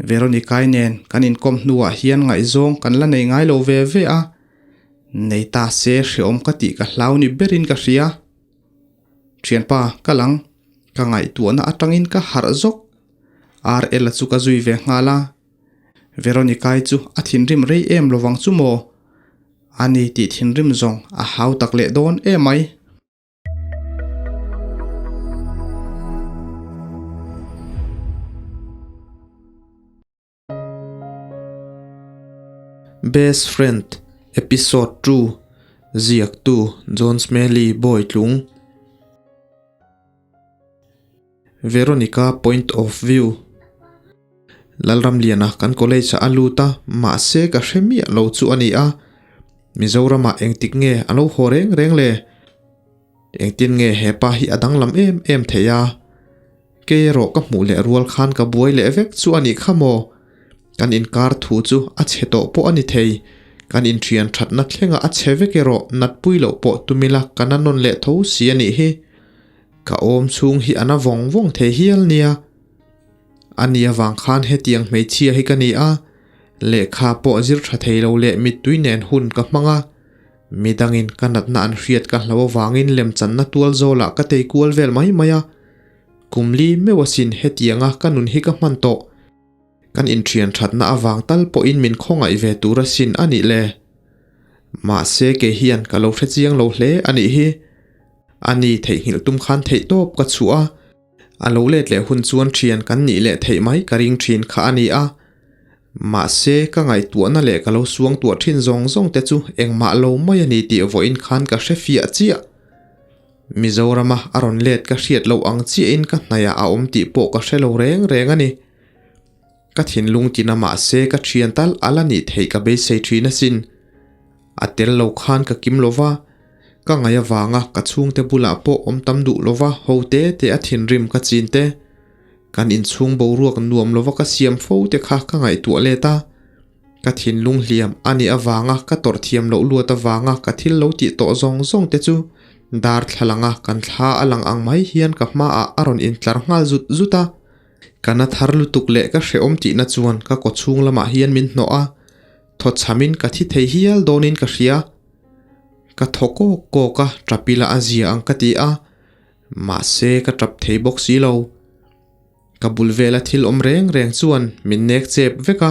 Veronica-i nen kan inkawm hnuah hian ngaihzawng kan la nei ngai lo ve ve a, nei ta se hreawm ka tih ka hlau ni berin ka hria. Thianpa, ka lang, ka ngaihtuahna atangin ka harh zawk. RL-a chu ka zui ve nghal a, Veronica-i chu a thinrim rei em lovang chu maw? Ani tih thinrim zawng a hau tak leh dawn emai. Best Friend Episode 2 Ziaktu John Smelly Bawitlung Veronica Point of View Lalramliana kan college ah a lut a, mahse ka hre miah lo chu a ni a. Mizoramah engtik nge a lo haw reng reng le? Engtin nge hepa hi a danglam em em thei a? Kei erawh ka hmuh leh rual khan ka buai leh vek chu a nih kha maw? Kan inkar thu chu a chhe tawh pawh a ni thei. Kan inthian thatna thlenga a chhe vek erawh natpui loh pawh tumila ka na nawn leh tho si a nih hi. Ka awm chhung hi a na vawng vawng thei hial nia. A ni avang khan hetiang hmeichhia hi ka ni a, lehkha pawh zir tha thei lo leh mittui nen hun ka hmang a. Midangin ka natna an hriat ka hlo avangin lemchanna tual zawlah ka tei kual vel mai mai a. Kum li meuh asin hetianga ka nun hi ka hman tawh. Kan inthian thatna avang tal pawhin min khawngaih ve tur asin a nih le. Mahse kei hian ka lo hre chiang lo hle a nih hi. A ni theihnghilh tum khan theihtawp ka chhuah a. A lo let leh hun chuan thian kan nih leh theih mai ka ring thin kha a ni a. Mahse ka ngaihtuahna leh ka lo suangtuah thin zawng zawng te chu engmah lo mai a ni tih vawiin khan ka hre fiah chiah. Mizorama a rawn let ka hriat loh ang chiahin ka hnaihah a awm tih pawh ka hre lo reng reng a ni. Ka thinlung tina mahse ka thian tal a la nih theih ka beisei thin asin. A tel lo khan ka kim lova, ka ngaih avanga ka chhungte bulah pawh awm tam duh lova ho te te a thinrim ka chin te. Kan inchhung boruak nuam lova ka siam fo te kha ka ngaihtuah let a. Ka thinlung hliam a nih avanga ka tawrh thiam loh luat avanga ka thil lo tih tawh zawng zawng te chu darthlalanga kan thla a lang ang mai hian ka hmaah a rawn intlar nghal zut zut a. Ka na thar lutuk leh ka hrehawm tihna chuan ka kawchhung lamah hian min hnawh a, thawchhamin ka thi thei hial dawnin ka hria. Ka thaw kawk kawk a, tap ila a zia ang ka ti a, mahse ka tap thei bawk si lo. Ka bul vela thil awm reng reng chuan min nek chep vek a,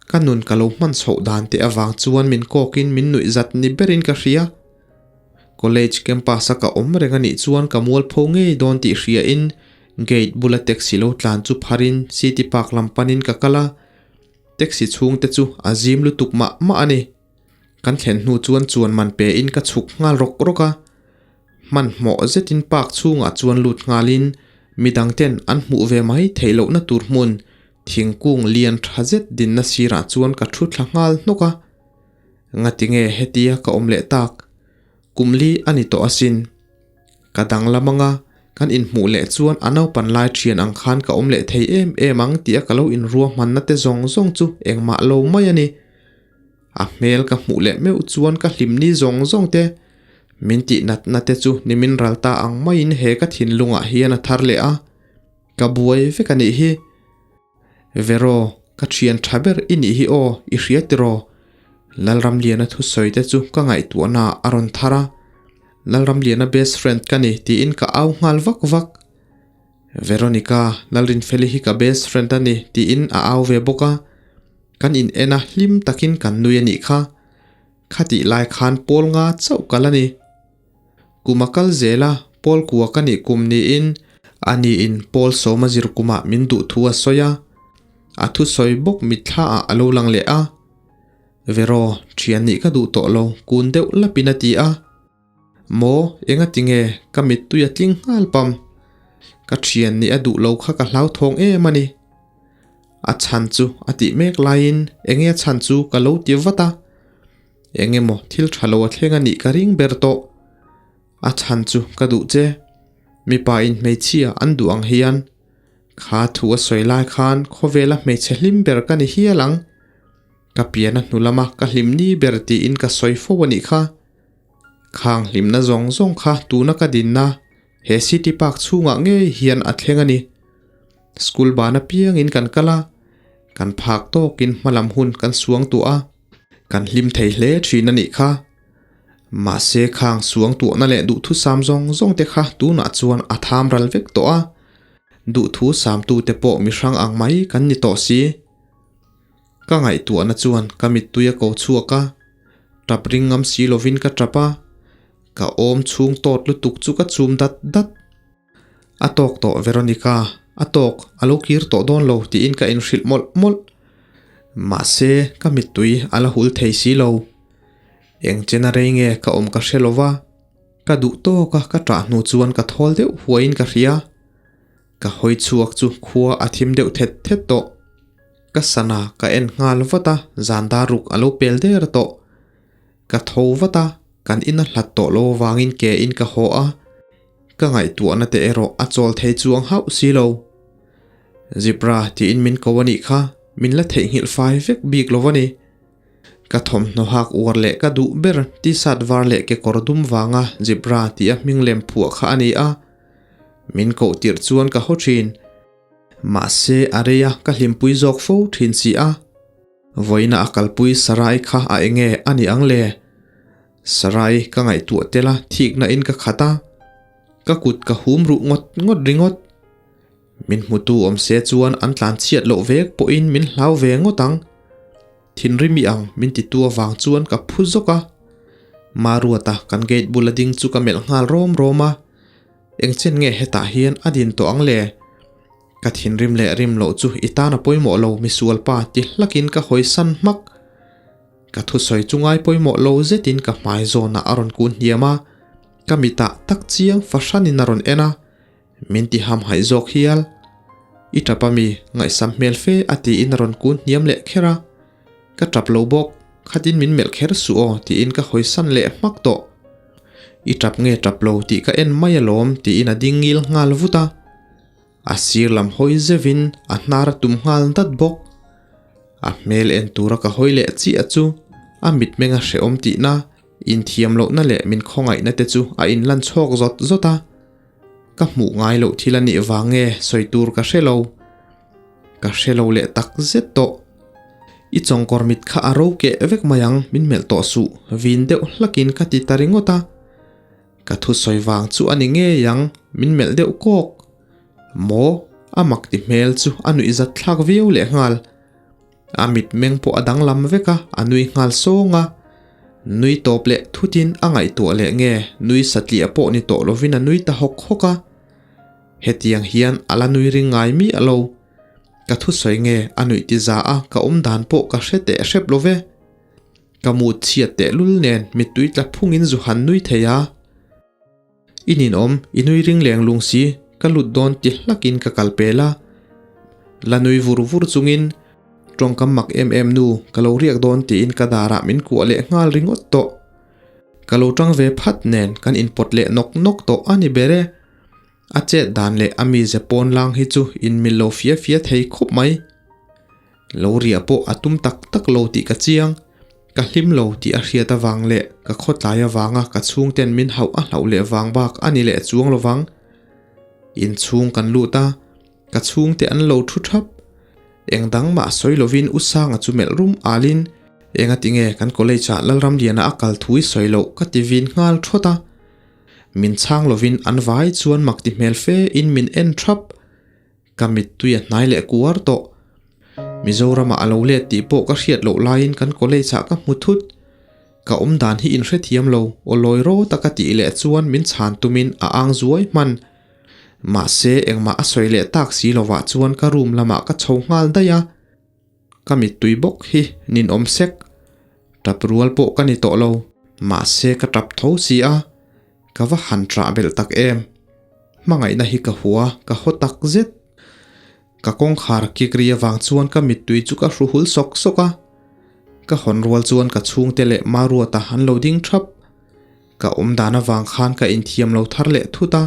ka nun ka lo hman chhoh dan te avang chuan min kawkin min nuih zat ni berin ka hria. College campus a ka awm reng a nih chuan ka mualpho ngei dawn tih hria in gate bula taxi lo tlan chu pharin city park lam panin ka kal a, taxi chhung te chu a zim lutuk mah mah a ni. Kan thlen hnu chuan chuan man pe in ka chhuk nghal rawk rawk a, hmanhmawh zetin park chhungah chuan lut nghalin midang ten an hmuh ve mai theih lohna tur hmun thingkung lian tha zet dinna sirah chuan ka thu thla nghal hnawk a. Ngatinge hetia ka awm leh tak? Kum li a ni tawh asin. Ka danglam anga kan inhmuh leh chuan a naupan lai thian ang khan ka awm leh thei em em ang tia ka lo inruahmanna te zawng zawng chu engmah lo mai a ni. A hmel ka hmuh leh meuh chuan ka hlim ni zawng zawng te, min tih natna te chu nimin ral ta ang maiin he ka thinlungah hian a thar leh a, ka buai vek a nih hi. Vero, ka thian tha ber i nih hi aw, i hria tiraw? Lalramliana thusawi te chu ka ngaihtuahna a rawn thar a, Lalramliana best friend ka ni tiin ka au nghal vak vak. Veronica, Lalrinfeli hi ka best friend a ni tiin a au ve bawk a. Kan in en a hlim takin kan nui a nih kha. Khatih lai khan pawl nga chauh kal a ni. Kum a kal zel a, pawl kua ka nih kum niin a niin pawl sawma zir kumah min duh thu a sawi a. A thusawi bawk mitthla ah a lo lang leh a. Vero, thian nih ka duh tawh lo, kun deuh lapin a ti a. Maw, enga tinge ka mittui a tling nghal pam. Ka thian nih a duh lo kha ka hlauthawng em a ni. A chhan chu a tih mek laiin enge a chhan chu ka lo ti vat a. Eng emaw thil tha lo a thleng a nih ka ring ber tawh. A chhan chu ka duh che. Mipa in hmeichhia an duh ang hian kha thu a sawi lai khan khawvela hmeichhe hlim ber ka ni hial ang. Ka pian a hnu lama ka hlim ni ber tiin ka sawi fo a nih kha. Khang hlimna zawng zawng kha tuna ka dinna he city park chhungah ngei hian a thleng a ni. School ban apiangin kan kal a. Kan phak tawkin hmalam hun kan suang tuah a, kan hlim thei hle thin a nih kha. Mahse khang suang tuahna leh duhthusam zawng zawng te kha tunah chuan a tham ral vek tawh a, duhthusamtute pawh mihrang ang mai kan ni tawh si. Ka ngaihtuahna chuan ka mittui a ko chhuak a, tap ring ngam si lovin ka tap a, ka awm chhung tawt lutuk chu ka chum dat dat. A tawk tawh Veronica, a tawk, a lo kir tawh dawn lo tiin ka inhrilh mawlh mawlh. Mahse, ka mittui a la hul thei si lo. Eng chena rei nge ka awm ka hre lo va, ka duh tawk a ka ṭah hnu chuan ka thawl deuh huaiin ka hria. Ka hawi chhuak chu khua a thim deuh thet thet tawh. Ka sana ka en nghal vat a, zan dar ruk a lo pel der tawh. Ka tho vat a, kan in a hlat tawh lo avangin ke in ka haw a. Ka ngaihtuahna te erawh a chawl thei chuang hauh si lo. Zipra tiin min ko a nih kha, min la theihnghilh fai vek bik lo a ni. Ka thawmhnaw hak uar leh ka duh ber t-shirt var leh kekawr dum vanga Zipra tia hming lem phuah kha a ni a. Min koh tirh chuan ka haw thin. Mahse a rei a ka hlimpui zawk fo thin si a. Vawiina a kalpui Sarai kha a enge a ni ang le? Sarai ka ngaihtuah tel a thikna in ka khat a. Ka kut ka hum ruh ngawt ngawt ringawt. Min hmutu awm se chuan an tlan chhiat loh vek pawhin min hlau ve ngawt ang. Thinrimi ang min titu avang chuan ka phu zawk a. Maruata kan gate bula ding chu ka melh nghal rawm rawm a. Engchen nge hetah hian a din tawh ang le? Ka thinrim leh rim loh chu i tan a pawimawh lo misual pa ti hlakin ka hawi san hmak. Ka thusawi chu ngai pawimawh lo zetin ka hmai zawnah a rawn kun hniam a, ka mitah tak chiang fahranin a rawn en a, min ti hamhaih zawk hial. I tap ami ngaihsam hmel fe a tiin a rawn kun hniam leh kher a. Ka tap lo bawk, khatin min melh kher suh aw tiin ka hawi san leh hmak tawh. I tap nge tap lo tih ka en mai alawm tiin a ding ngil nghal vut a. A sir lam hawi zeuhin a hnar a tum nghal dat bawk. A hmel en tura ka hawi leh chiah chu a mitmeng a hrehawm tihna, inthiam lohna leh min khawngaihna te chu a inlan chhawk zawt zawt a. Ka hmuh ngai loh thil a nih vang nge sawi tur ka hre lo. Ka hre lo leh tak zet tawh. I chawngkawr mit kha a ro keh vek mai ang min melh tawh suh vin deuh hlakin ka ti ta ringawt a. Ka thusawi vang chu a ni ngei ang min melh deuh kawk. Maw? A mak ti hmel chu a nuih zat thlak viau leh nghal. A mitmeng pawh a danglam vek a, a nui nghal sawng a. Nui tawp leh thutin a ngaihtuah leh nge nui satliah pawh ni tawh lovin a nui ta hawk hawk a. Hetiang hian a la nui ring ngai miah lo. Ka thusawi nge a nuih ti za a ka awm dan pawh ka hre teh hrep lo ve. Ka mut chhiat teh lul nen mittui tla phungin zu han nui thei a. I ninawm, i nui ring leng lung si, ka lut dawn ti hlakin ka kal pel a. La nui vur vur chungin tawngkam mak em em nu ka lo riak dawn tiin ka darah min kuah leh nghal ringawt tawh. Ka lo tang ve phat nen kan inpawt leh nawk nawk tawh a ni ber e. A chet dan leh a mize pawn lang hi chu inmil lo fia fia thei khawp mai. Lo riah pawh a tum tak tak lo tih ka chiang. Ka hlim lo tih a hriat avang leh ka khawtlai avanga ka chhungten min hauh a hlauh leh vang bak a ni leh chuang lovang. Inchhung kan lut a, ka chhungte an lo thu thap. Eng dang mah sawi lovin U Sanga chu melh rum alin, Engati nge kan college ah Lalramliana a kal thu i sawi loh ka ti vin nghal thawt a. Min chhang lovin an vai chuan mak ti hmel fe in min en thap. Ka mittui a hnai leh kuar tawh. Mizoramah a lo let tih pawh ka hriat loh laiin kan college ah ka hmu thut. Ka awm dan hi inhrethiam lo, aw lawi rawt a ka tih leh chuan min chhan tumin a ang zuai hman. Mahse engmah a sawi leh tak si lovah chuan ka room lamah ka chho nghal daih a. Ka mittui bawk hi ninawm sek. Tap rual pawh ka ni tawh lo. Mahse ka tap tho si a, ka va han ṭah belh tak em. Hmangaihna hi ka hua, ka haw tak zet. Ka kawngkhar kik ri avang chuan ka mittui chu ka hru hul sawk sawk a. Ka hawn rual chuan ka chhungte leh Maruata an lo ding ṭhap. Ka awm dan avang khan ka inthiam lo thar leh thut a.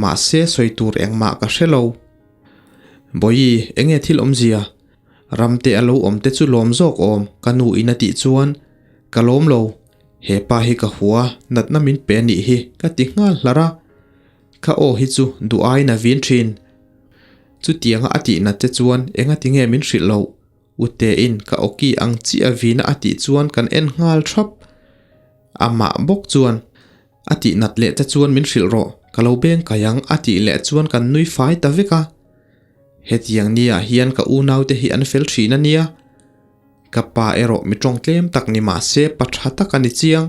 Mahse sawi tur engmah ka hre lo. Bawihi, enge thil awmzia? Ramte a lo awm te chu lawm zawk awm, ka nu in a tih chuan, Ka lawm lo, he pa hi ka hua, natna min pe anih hi, ka ti nghal hlar a. Ka aw hi chu duh aiin a vin thin. Chutianga a tih nat che chuan engati nge min hrilh loh? Utein ka awki ang chiah vina a tih chuan kan en nghal thap. Amah bawk chuan a tih nat leh che chuan min hrilh rawh, ka lo beng kai ang a tih leh chuan kan nui fai ta vek a. Hetiang niah hian ka unaute hi an fel thin a nia. Ka pa erawh mi tawng tlem tak ni mah se pa tha tak a ni chiang.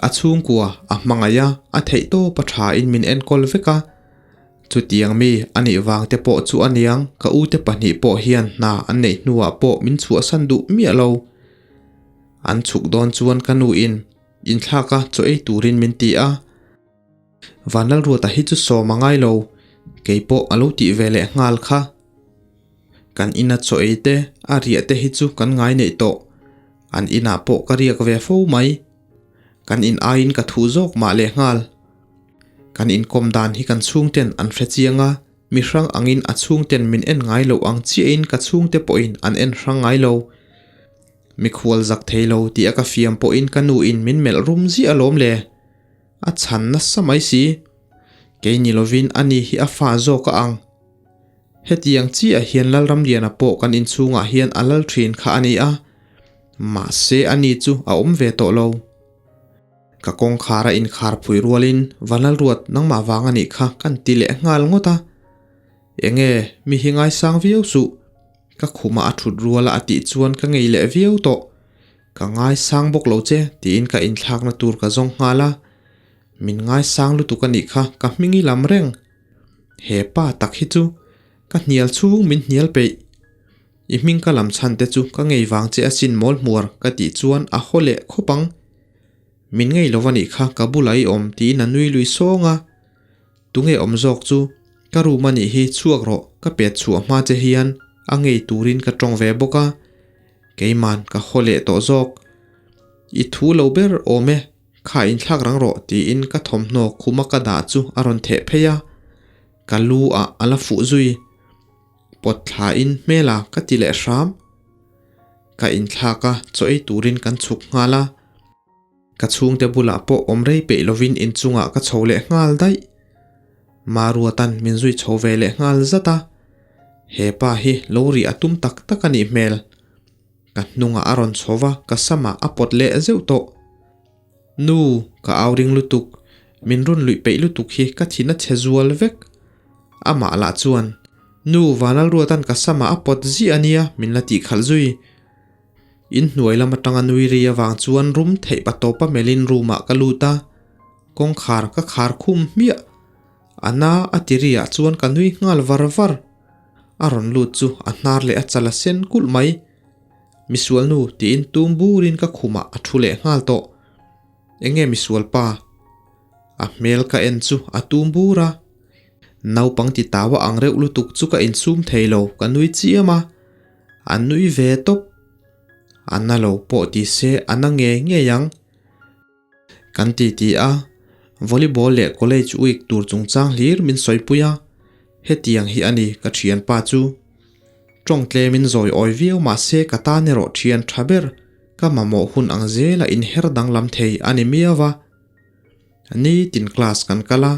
A chhungkua a hmangaih a, a theih tawp a tha in min enkawl vek a. Chutiang mi a nih vang te pawh chu a niang, ka ute pahnih pawh hian hna an neih hnuah pawh min chhuahsan duh miah lo. An chhuk dawn chuan ka nu in inthlak a chaw ei turin min ti a. Vanlalruata hi chu sawm a ngai lo, kei pawh a lo tih ve leh nghal kha. Kan ina chaw ei te, a riah te hi chu kan ngai neih tawh. An inah pawh ka riak ve fo mai. Kan in aiin ka thu zawk mah leh nghal. Kan inkawm dan hi kan chhungten an hre chiang a, mi hrang angin a chhungten min en ngai loh ang chiahin ka chhungte pawhin an en hrang ngai lo. Mikhual zak thei lo tih a ka fiam pawhin ka nuin min melh rum ziah alawm le. A chhan nasa mai si. Kei ni lovin ani hi a fa zawk a ang. Hetiang chiah hian Lalramliana pawh kan inchhungah hian a lal thin kha a ni a, mahse ani chu a awm ve tawh lo. Ka kawngkhar a inkhar phui rualin Vanlalruat nangmah vang a nih kha kan ti leh nghal ngawt a. Enge mi hi ngaisang viau suh, ka khumah a thut ruala a tih chuan ka ngei leh viau tawh. Ka ngaisang bawk lo che tiin ka inthlakna tur ka zawng nghal a, min ngaisang lutuk a nih kha ka hming i lam reng. He pa tak hi chu ka hnial chhung min hnial peih. I hming ka lam chhan te chu ka ngei vang che asin mawl hmuar ka tih chuan a haw leh khawp ang. Min ngei lo anih kha ka bulah i awm tiin a nui lui sawng a. Tunge awm zawk chu ka room anih hi chhuak rawh ka pet chhuah hma che hian a ngei turin ka tawng ve bawk a. Keiman ka haw leh tawh zawk. I thu lo ber awm e. Kha inthlak rang rawh tiin ka thawmhnaw khuma ka dah chu a rawn theh phei a, ka lu ah a la fuh zui. Pawt thla in hmel a ka ti leh hram. Ka inthlak a, chaw ei turin kan chhuk nghal a. Ka chhungte bulah pawh awm rei peih lovin inchungah ka chho leh nghal daih. Maruatan min zui chho ve leh nghal zat a, he pa hi lo rih a tum tak tak a nih hmel. Ka hnungah a rawn chho va, ka samah a pawt leh zeuh tawh. Nu, ka au ring lutuk, min rawn luih peih lutuk hi ka thin a chhe zual vek. Amah lah chuan, Nu, Vanlalruatan ka samah a pawt ziah a nia, min la tih khalh zui. In hnuai lam atanga nui ri avang chuan rum theih pa tawpa melhin room ah ka lut a, kawngkhar ka khar khum hmiah. A na a ti ri ah chuan ka nui nghal var var. A rawn lut chu a hnar leh a chal a sen kulh mai. Misual nu tiin tum burin ka khumah a thu leh nghal tawh. Enge misual pa? A hmel ka en chu a tum bur a. Naupang ti tau a ang reuh lutuk chu ka insum thei lo, ka nui chiam a. A nui ve tawp. A na lo pawh ti se a na ngei ngei ang. Kan ti ti a, volleyball leh college week tur chungchang hlir min sawipui a, hetiang hi a ni ka thianpa chu. Tawng tlemin zawi awi viau mahse ka tan erawh thian tha ber, ka mamawh hun ang zela inher danglam thei a ni miau a. Nitin class kan kal a,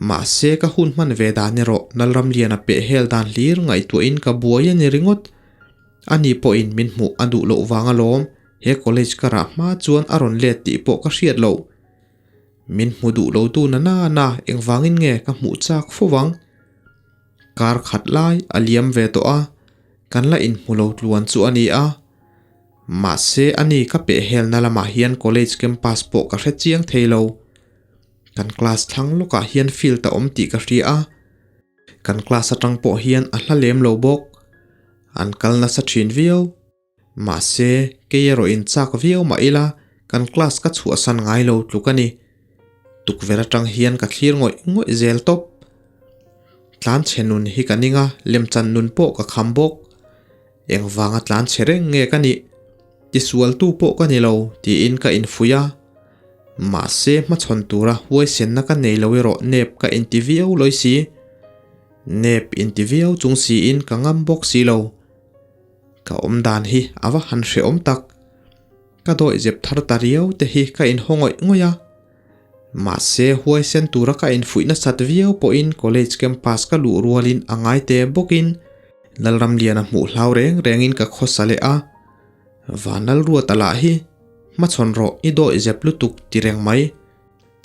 mahse ka hun hman ve dan erawh Nalramliana pehhel dan hlir ngaihtuahin ka buai a ni ringawt. Ani pawhin min hmuh a duh loh vang alawm. He college ka rah hma chuan a rawn let tih pawh ka hriat loh. Min hmu duh lo tu na na na engvangin nge ka hmuh chak fo vang. Kar khat lai a liam ve tawh a, kan la inhmu lo tluan chu a ni a. Mahse ani ka pehhelna lamah hian college campus pawh ka hre chiang thei lo. Kan class thlang lawkah hian field a awm tih ka hria a. Kan class atang pawh hian a hla lem lo bawk. An kal nasa thin viau. Mahse, kei erawh in chak viau mah ila, kan class ka chhuahsan ngai lo tluk a ni. Tukverh atang hian ka thlir ngawih ngawih zel tawp. Tlanchhe nun hi ka ning a, lemchan nun pawh ka kham bawk. Engvanga tlanchhe reng nge ka nih? Tisualtu pawh ka ni lo, tiin ka infuih a. Mahse, hmachhawn tura huaisenna ka nei lo erawh nep ka inti viau lawi si. Nep inti viau chung siin ka ngam bawk si lo. Ka awm dan hi a va han hrehawm tak. Ka dawih zep thar ta riau te hi ka inhaw ngawih ngawih a. Mahse, huaisen tura ka infuih nasat viau pawhin college campus ka luh rualin a ngai te bawkin Lalramliana hmuh hlau reng rengin ka khawsa leh a. Vanlalruata lah hi hmachhawn rawh i dawih zep lutuk ti reng mai.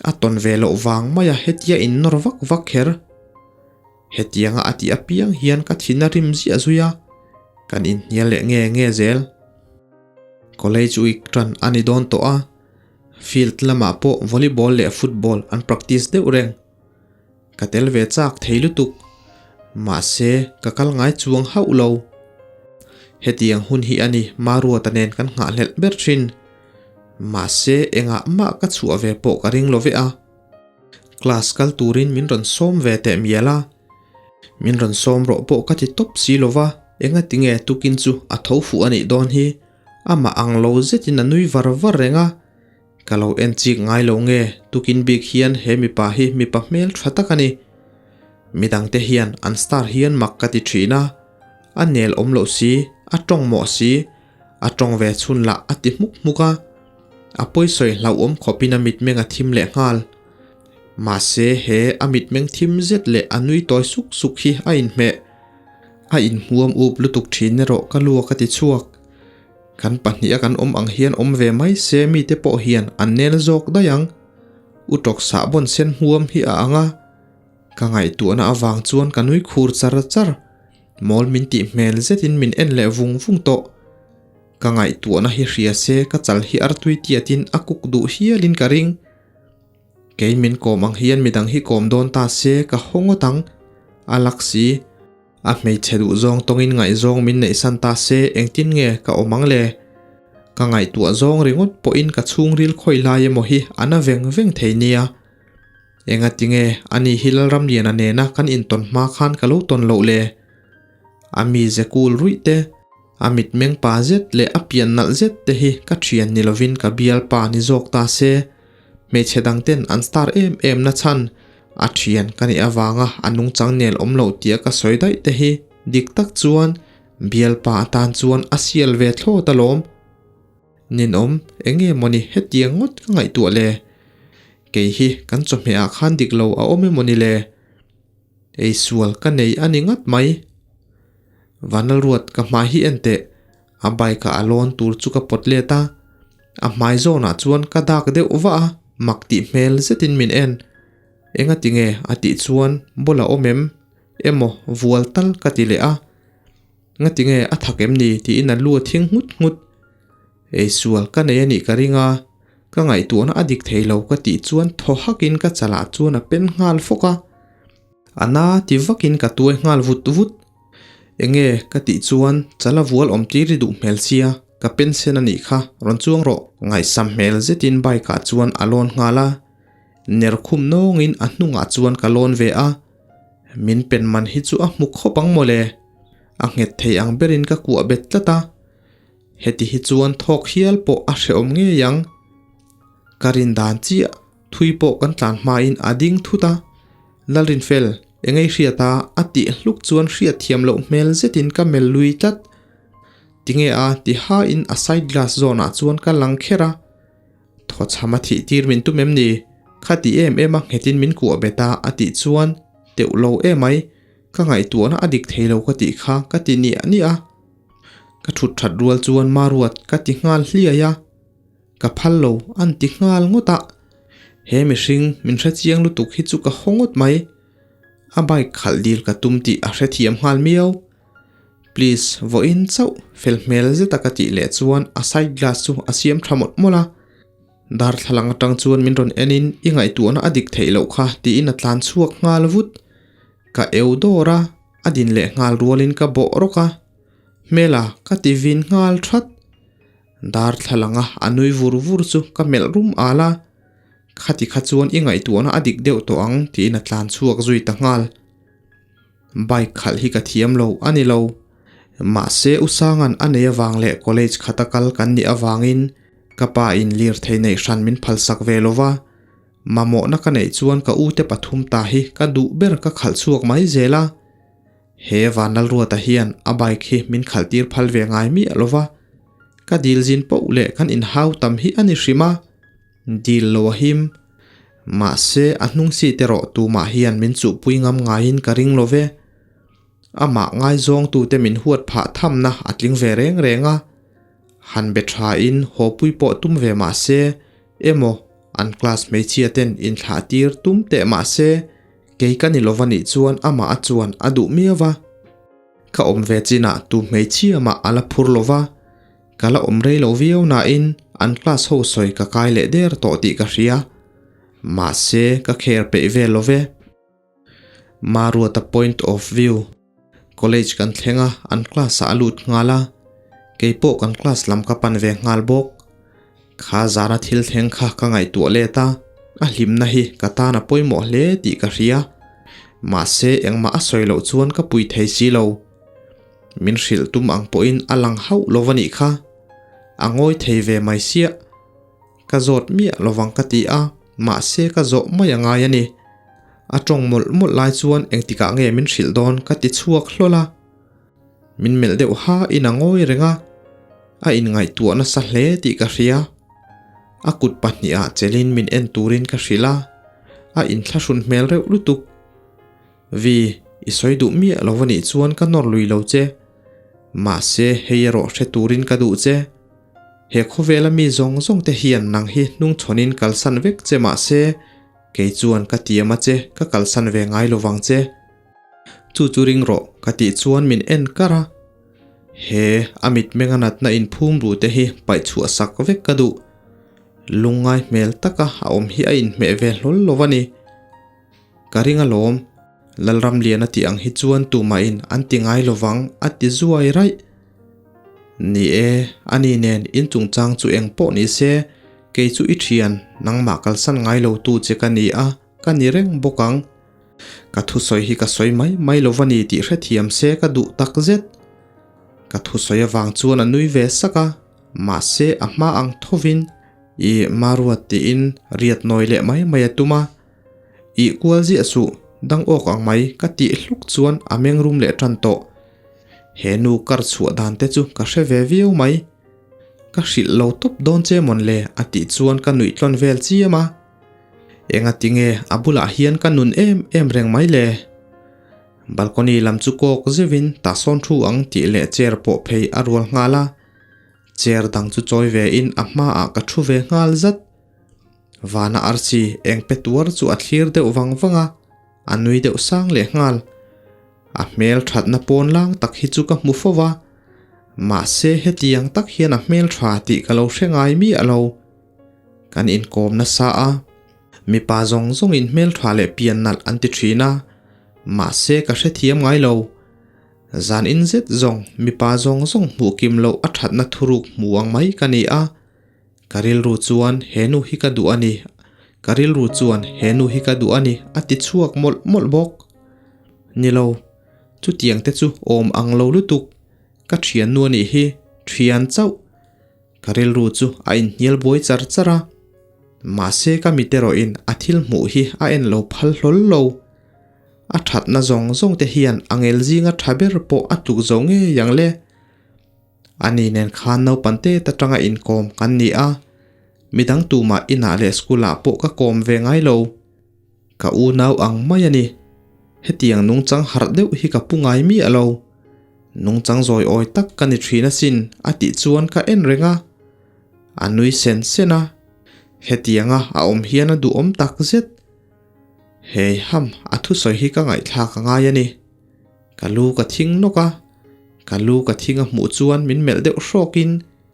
A tawn ve loh vang maia hetia innawr vak vak kher. Hetianga a tih apiang hian ka thin a rim ziah zui a, kan inhnial leh nge nge zel. College week tan a ni dawn tawh a, field lamah pawh volleyball leh football an practice deuh reng. Ka tel ve chak thei lutuk, mahse ka kal ngai chuang hauh lo. Hetiang hun hi a ni Maruata nen kan nghahhlelh ber thin. Mahse engah mah ka chhuah ve pawh ka ring lo ve a. Class kal turin min rawn sawm ve teh mial a, min rawn sawm rawh pawh ka ti tawp si lo va, engati nge tukin chu a tho fuh a nih dawn hi, amah ang lo zetin a nui var var reng a, ka lo en chik ngai lo nge tukin bik hian he mipa hi mipa hmel tha tak a ni. Midangte hian an star hian mak ka ti thin a, a nel awm loh si, a tawng mawh si, a tawng ve chhun lah a ti hmuk hmuk a. A pawisawi hlauhawm khawpin a mitmeng a thim leh nghal. Mahse he a mitmeng thim zet leh a nui tawi suk suk hi a inhmeh. A inhmuam up lutuk thin erawh ka luak a ti chhuak. Kan pahniha kan awm ang hian awm ve mai se mite pawh hian an nel zawk daih ang. U tawksa bawn sen hmuam hi a ang a. Ka ngaihtuahna avang chuan ka nui khur char char. Mawl min tih hmel zetin min en leh vung vung tawh. Ka ngaihtuahna hi hria se ka chal hi artui tiatin a kuk duh hialin ka ring. Kei min kawm ang hian midang hi kawm dawn ta se ka haw ngawt ang. A lak si. A hmeichhe duh zawng tawngin ngaihzawng min neihsan ta se engtin nge ka awm ang le? Ka ngaihtuah zawng ringawt pawhin ka chhungril khawi lai emaw hi a na veng veng thei nia. Engatinge ani hi Lalramliana nena kan intawn hma khan ka lo tawn loh le? A mize kul ruih te, a mitmeng pa zet leh a pian nalh zet te hi ka thian ni lovin ka bialpa ni zawk ta se. Hmeichhe dang ten an star em em na chhan a thian ka nih avanga a nungchang nel awm lo tia ka sawi daih te hi dik tak chuan bialpa atan chuan a sial ve thlawt alawm. Ninawm, eng nge mawni hetiang ngawt ka ngaihtuah le? Kei hi kan chawhmeh ah khan dik lo a awm emawni le? Ei sual ka nei a ni ngat mai. Vanlalruat ka hmai hi en teh, a bike ah a lawn tur chu ka pawt let a, a hmai zawnah chuan ka dak deuh vah a, mak tih hmel zetin min en. Engati nge a tih chuan bawla awm em? Emaw vual tal ka ti leh a. Ngati nge a thak em ni tiin a lu a thing nghut nghut. Ei sual ka nei a nih ka ring a, ka ngaihtuahna a dik thei lo ka tih chuan thaw hakin ka chalah chuan a pen nghal fawk a. A na ti vakin ka tuai nghal vut vut. Enge ka tih chuan chala vual awm tir i duh hmel sia, ka pen sen a nih kha, rawn chuang rawh. Ngaihsam hmel zetin bike ah chuan a lawn nghal a, ner khum nawngin a hnungah chuan ka lawn ve a. Min pen man hi chu a hmu khawp ang mawle. A nghet thei ang berin ka kuah bet tlat a. Heti hi chuan thawk hial pawh a hrehawm ngei ang. Ka rin dan chiah, thui pawh kan tlan hmain a ding thut a. Lalrinfel, engei hriat a, a tih hluk chuan hriat thiam loh hmel zetin ka mel lui tlat. Tinge a ti hain a side glass zawnah chuan ka lang kher a. Thawchham a thih tir min tum em ni? Khati em em a nghetin min kuah bet a, a tih chuan teuh lo emai, ka ngaihtuahna a dik thei lo ka tih kha ka ti niah niah a. Ka thut that rual chuan Maruat ka ti nghal hliai a, ka phal lo an ti nghal ngawt a. He mihring min hre chiang lutuk hi chu ka haw ngawt mai. A bike khalh dil ka tum tih a hrethiam nghal miau. Please vawiin chauh fel hmel zeta ka tih leh chuan a side glass chu a siam tha mawlh mawlh a. Darthlalang atang chuan min rawn en in i ngaihtuahna a dik theih loh kha tiin a tlan chhuak nghal vut. Ka eu dawr a. A din leh nghal rualin ka bawh rawk a, Hmela ka ti vin nghal that. Darthlalanga a nui vur vur chu ka melh rum al a, Khati kha chuan i ngaihtuahna a dik deuh tawh ang tiin a tlan chhuak zui ta nghal. Bike khalh hi ka thiam lo a ni lo. Mahse Usanga'n a nei avang leh college khata kal kan nih avangin ka pa in lirthei neih hran min phalsak ve lo va. Mamawhna ka neih chuan ka ute pathum ta hi ka duh ber ka khalh chhuak mai zel a. He Vanlalruata hian a bike hi min khalh tir phal ve ngai miah lo va. Ka dil zin poh leh kan inhau tam hi a ni hrim a. Dil lo a him. Mahse, a hnung seat erawh tumah hian min chuhpui ngam ngaiin ka ring lo ve. Amah ngaizawngtute min huat phah thamna a tling ve reng reng a. Han be thain hawpui pawh tum ve mah se, emaw an class hmeichhia ten inthlah tir tum teh mah se, kei ka ni lova nih chuan amah a chuan a duh miau va. Ka awm ve chinah tu hmeichhia mah a la phur lova, ka la awm rei lo viau nain an class ho sawi ka kai leh der tawh tih ka hria. Mahse ka kher peih vel lo ve. Maruata point of view. College kan thleng a, an class ah a lut nghal a. Keipawh kan class lam ka pan ve nghal bawk. Kha zana thil thleng kha ka ngaihtuah let a, a hlimna hi ka tan a pawimawh hle tih ka hria. Mahse engmah a sawi loh chuan ka pui thei si lo. Min hrilh tum ang pawhin a lang hauh lo a nih kha. A ngawi thei ve mai siah. Ka zawt miah lovang ka ti a, mahse ka zawh mai a ngai a ni. A tawng mawlh mawlh lai chuan engtikah nge min hrilh dawn ka ti chhuak hlawl a. Min melh deuh ha in a ngawi reng a, a inngaihtuah nasa hle tih ka hria. A kut pahnihah chelin min en turin ka hrilh a, a inthlahrun hmel reuh lutuk. Vi, i sawi duh miah lo anih chuan ka nawr lui lo che. Mahse hei erawh hre turin ka duh che. He khawvela mi zawng zawng te hian nang hi hnungchhawnin kalsan vek che mahse, kei chuan ka tiam a che, ka kalsan ve ngai lo vang che. Chu chu ring rawh, ka tih chuan min en kar a. He a mitmeng a natna inphum ru te hi paih chhuah sak vek ka duh. Lungngai hmel taka a awm hi a inhmeh ve hlawl lo a ni. Ka ring alawm, Lalramliana tih ang hi chuan tumahin an ti ngai lovang a ti zuai raih. Ni e, ani nen in chungchang chu eng pawh ni se, kei chu i thian, nangmah kalsan ngai lo tu che ka ni a, ka ni reng bawk ang. Ka thusawi hi ka sawi mai mai lo va ni tih hrethiam se ka duh tak zet. Ka thusawi avang chuan a nui ve sak a, mahse a hma ang thovin i Maruat tiin riat nawi leh mai mai a tum a. Ih kual ziah suh, dang awk ang mai ka tih hluk chuan a meng rum leh tan tawh. He nu kar chhuah dan te chu ka hre ve viau mai. Ka hrilh lo tawp dawn che mawn le a tih chuan ka nuih tlawn vel chiam a. Enga tinge a bulah hian ka nun em em reng mai le. Balcony lam chu kawk zeuhin tah sawn thu ang tih leh chair pawh phei a rual nghal a. Chair dang chu chawi ve in a hmaah ka thu ve nghal zat. Vana arsi eng pe tuar chu a thlir deuh vang vang a, a nui deuh sang leh nghal. A hmel thatna pawn lang tak hi chu ka hmu fo va, mahse hetiang tak hian a hmel tha tih ka lo hre ngai miah lo. Kan inkawm nasa a, mipa zawng zawngin hmel tha leh pian nalh an ti thin a, mahse ka hrethiam ngai lo. Zan in zet zawng mipa zawng zawng hmuh kim loh a thatna thuruk hmu ang mai ka ni a. Ka rilru chuan he nu hi ka duh a ni, ka rilru chuan he nu hi ka duh a ni a ti chhuak mawlh mawlh bawk. Ni lo, chutiang te chu awm ang lo lutuk, ka thian nu a nih hi, thian chauh. Ka rilru chu a inhnial buai char char a, mahse ka mit erawhin a thil hmuh hi a en lo phal hlawl lo. A thatna zawng zawng te hian a ngel zinga tha ber pawh a tluk zo ngei ang le. Ani nen khan naupang tet atanga inkawm kan ni a, midang tumah inah leh school ah pawh ka kawm ve ngai lo. Ka unau ang mai a ni. Hetiang nungchang harh deuh hi ka pu ngai miah lo. Nungchang zawi awi tak ka ni thin asin a tih chuan ka en reng a. A nui sen sen a. Hetianga a awm hian a duhawm tak zet. Hei ham a thusawi hi ka ngaihthlak a ngai a ni. Ka lu ka thing nawk a, ka lu ka thing a hmuh chuan min melh deuh hrawkin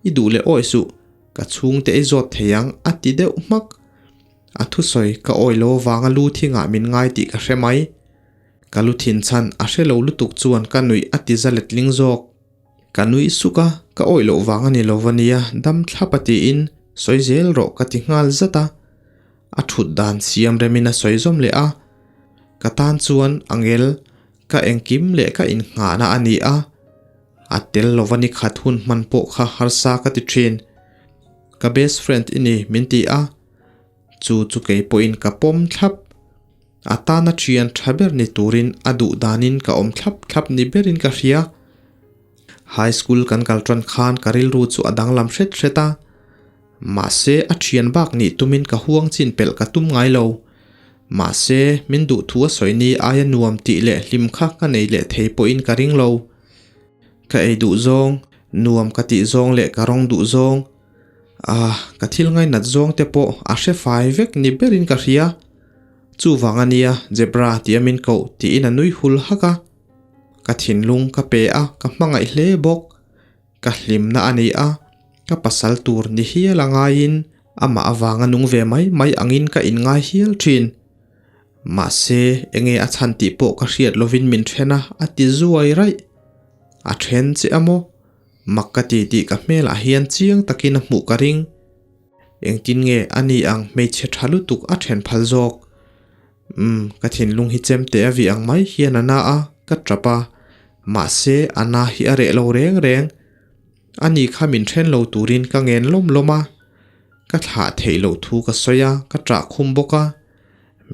i duh leh awi suh, ka chhungte ei zawt thei ang a ti deuh hmak. A thusawi ka awi lo avanga lu thingah min ngai tih ka hre mai. Ka lu thin chhan a hre lo lutuk chuan ka nuih a ti za letling zawk. Ka nuih suk a, ka awih loh vang a ni lo va nia, dam thlap a tiin sawi zel rawh ka ti nghal zat a. A thut dan siam remin a sawi zawm leh a, ka tan chuan angel ka engkim leh ka innghahna a ni a, a tel lova ni khat hun hman pawh kha harsa ka ti thin. Ka best friend i ni min ti a, chu chu kei pawhin ka pawm thlap. A tana thian tha ber ni turin a duh danin ka awm thlap thlap ni berin ka hria. High school kan kal tan khan ka rilru chu a danglam hret hret a. Mahse a thian bak nih tumin ka huang chin pelh ka tum ngai lo. Mahse min duh thu a sawi ni aia nuam tih leh hlim kha ka nei leh thei pawhin ka ring lo. Ka ei duh zawng, nuam ka tih zawng leh ka rawng duh zawng, ah ka thil ngainat zawng te pawh a hre fai vek ni berin ka hria. Chuvang a nia Zebra tia min koh tiin a nui hul hak a. Ka thinlung ka pe a, ka hmangaih hle bawk. Ka hlimna a ni a, ka pasal tur ni hial a ngaiin amah avanga nung ve mai mai angin ka inngai hial thin. Mahse, enge a chhan tih pawh ka hriat lovin min then a, a ti zuai raih. A then che a maw? Mak ka ti tih ka hmelah hian chiang takin a hmuh ka ring. Engtin nge a ni ang hmeichhe tha lutuk a then phal zawk? Umm, ka thinlung hi chem teh a vih ang mai hian a na a, ka tap a. Mahse, a na hi a reh lo reng reng. Ani kha min then lo turin ka ngen lawm lawm a. Ka thlah theih loh thu ka sawi a, ka ṭah khum bawk a.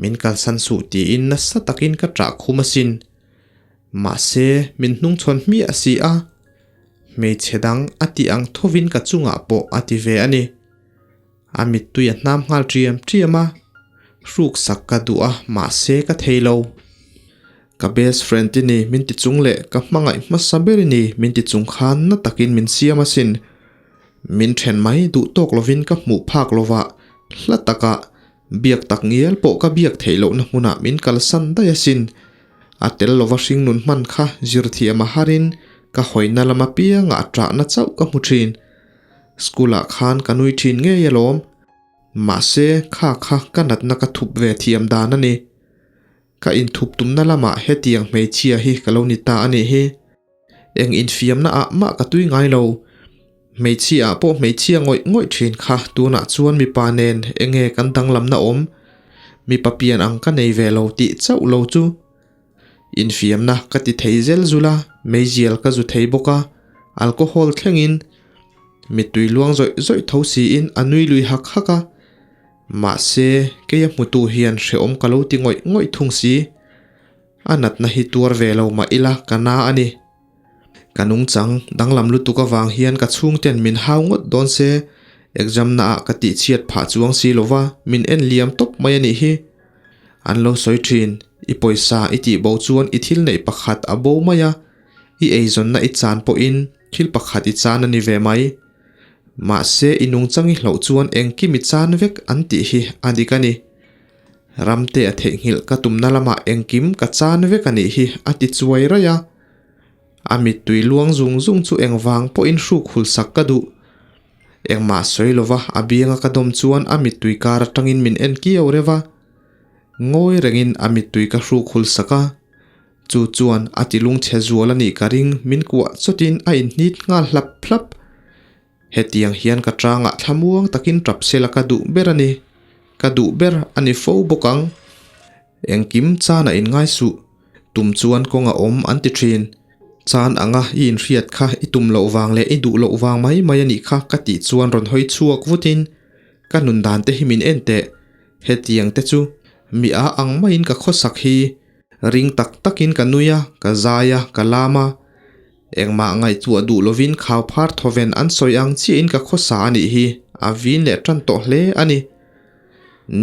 Min kalsan suh tiin nasa takin ka ṭah khum asin. Mahse, min hnungchhawn hmiah si a. Hmeichhe dang a tih ang thovin ka chungah pawh a ti ve a ni. A mittui a hnam nghal ṭiam ṭiam a, hruk sak ka duh a mahse ka thei lo. Ka best friend i ni min ti chung leh ka hmangaih hmasa ber i ni min ti chung khan na takin min siam asin. Min then mai duh tawk lovin ka hmuh phak lovah hla takah biak tak ngial pawh ka biak theih lohna hmunah min kalsan daih asin. A tel lova hringnun hman kha zirthiam a harin ka hawina lam apiangah ṭahna chauh ka hmu ṭhin. School ah khan ka nui thin ngei alawm. Mahse, kha kha ka natna ka thup ve thiam dan a ni. Ka inthup tumna lamah hetiang hmeichhia hi ka lo ni ta a nih hi. Eng infiamna ah mah ka tui ngai lo. Hmeichhia ah pawh hmeichhia ngawih ngawih thin kha tunah chuan mipa nen enge kan danglamna awm. Mipa pian ang ka nei ve lo tih chauh lo chu. Infiamna ka ti thei zel zul a, meizial ka zu thei bawk a, alcohol thlengin mittui luang zawih zawih tho siin a nui lui hak hak a. Mahse, keia hmutu hian hrehawm ka lo ti ngawih ngawih thung si. A natna hi tuar ve lo mah ila ka na a ni. Ka nungchang danglam lutuk avang hian ka chhungten min hau ngawt dawn se, exam naah ka tihchhiat phah chuang si lova min en liam tawp mai a nih hi. An lo sawi thin, i pawisa i tih bo chuan i thil neih pakhat a bo mai a, i eizawnna i chan pawhin thil pakhat i chan a ni ve mai. Mahse i nungchang i hloh chuan engkim i chan vek an tih hi a dik a ni. Ramte a theihnghilh ka tumna lamah engkim ka chan vek a nih hi a ti chuai raih a. A mittui luang zung zung chu engvang pawhin hruk hul sak ka duh. Engmah sawi lova a bianga ka dawm chuan a mittui kar atangin min en kiau reuh a. Ngawi rengin a mittui ka hruk hul sak a. Chu chuan a ti lungchhe zual a nih ka ring min kuah chawtin a inhnit nghal hlap hlap. Hetiang hian ka tangah thlamuang takin tap sela ka duh ber a ni. Ka duh ber a ni fo bawk ang. Engkim chan a inngai suh. Tum chuan kawng a awm an ti thin. Chan anga i inhriat kha i tum loh vang leh i duh loh vang mai mai a nih kha ka tih chuan rawn hawi chhuak vutin ka nun dan te hi min en teh. Hetiang te chu mi a ang maiin ka khawsak hi. Ring tak takin ka nui a, ka zai a, ka lam a. Engmah ngaihtuah duh lovin khau phar thawven an sawi ang chiahin ka khawsa a nih hi, a vin leh tan tawh hle a ni.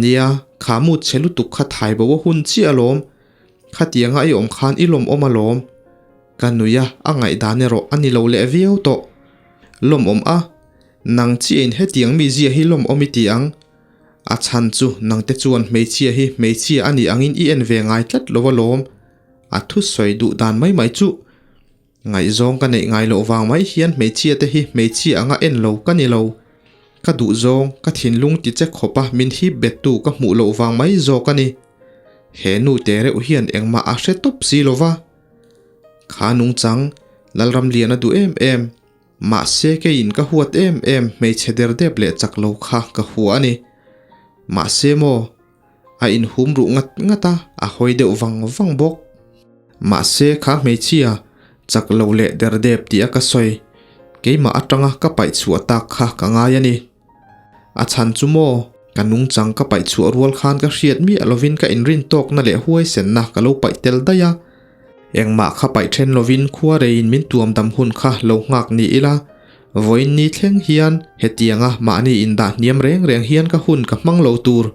Nia, kha mut chhe lutuk kha thai bo a hun chiah alawm. Khatianga i awm khan i lawmawm alawm. Ka nui a, a ngaihdan erawh a ni lo leh viau tawh. Lawmawm a, nang chiahin hetiang mi zia hi lawmawm i ti ang. A chhan chu nangte chuan hmeichhia hi hmeichhia a nih angin i en ve ngai tlat lo alawm. A thusawi duh dan mai mai chu ngaihzawng ka neih ngai loh vang mai hian hmeichhia te hi hmeichhia anga en lo ka ni lo. Ka duhzawng, ka thinlung ti che khawp a min hip bettu ka hmuh loh vang mai zawk a ni. He nu te reuh hian engmah a hre tawp si lo va. Kha nungchang, Lalramlian a duh em em. Mahse keiin ka huat em em hmeichhe derdep leh chak lo kha ka hua a ni. Mahse maw? A inhum ruh ngat ngat a, a hawi deuh vang vang bawk. Mahse kha hmeichhia, chak lo leh derdep tih a ka sawi, keimah atanga ka paih chhuah tak kha ka ngai a ni. A chhan chu maw, ka nungchang ka paih chhuah rual khan ka hriat miah lovin ka inrin tawkna leh huaisenna ka lo paih tel daih a. Engmah kha paih then lovin khua reiin min tuam dam hun kha lo nghak ni ila. Vawiin ni thleng hian hetianga mahni indah hniam reng reng hian ka hun ka hmang lo tur.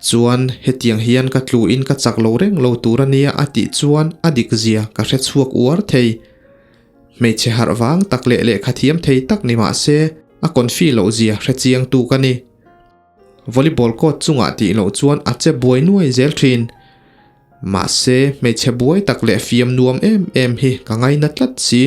Chuan hetiang hian ka tlu in ka chak lo reng lo tur a nia a tih chuan a dik zia ka hre chhuak uar thei. Hmeichhe harh vang tak leh lehkha thiam thei tak ni mah se a confi loh zia hre chiang tu ka ni. Volleyball court chungah tih loh chuan a che buai nuai zel thin. Mahse hmeichhe buai tak leh fiam nuam em em hi ka ngaina tlat si.